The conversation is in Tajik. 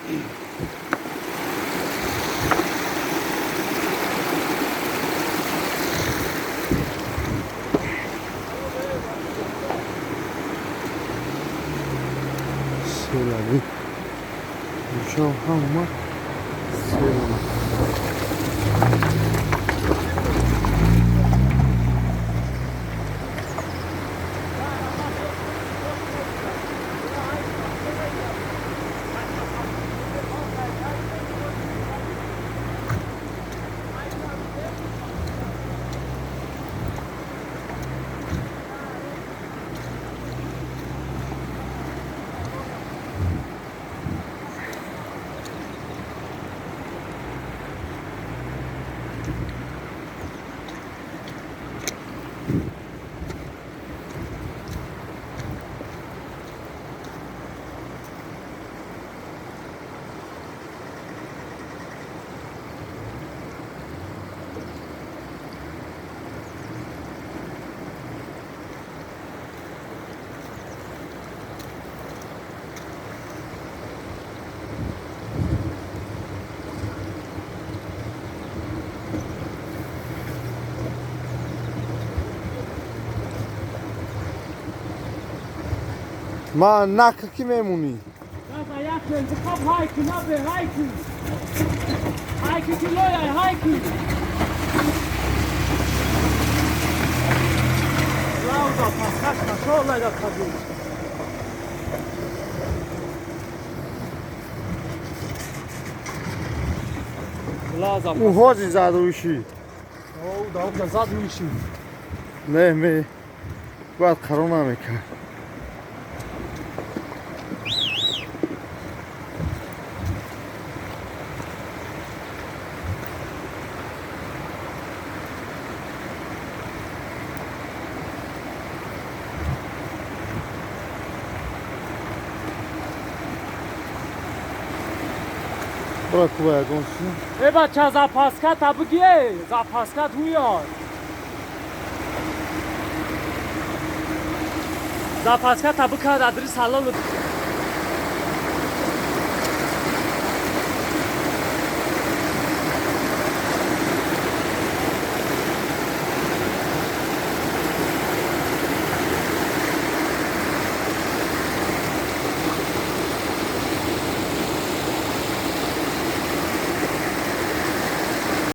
Селави. Ишо ҳама селама. Ма нақл ки мемонӣ? Ӯ ҳози задуишӣ. Не, ме бояд қарор намекард. Бра куба ягон чиз. Э бача, запаска та бугие, запаска туё. Запаска та бука адрес халол.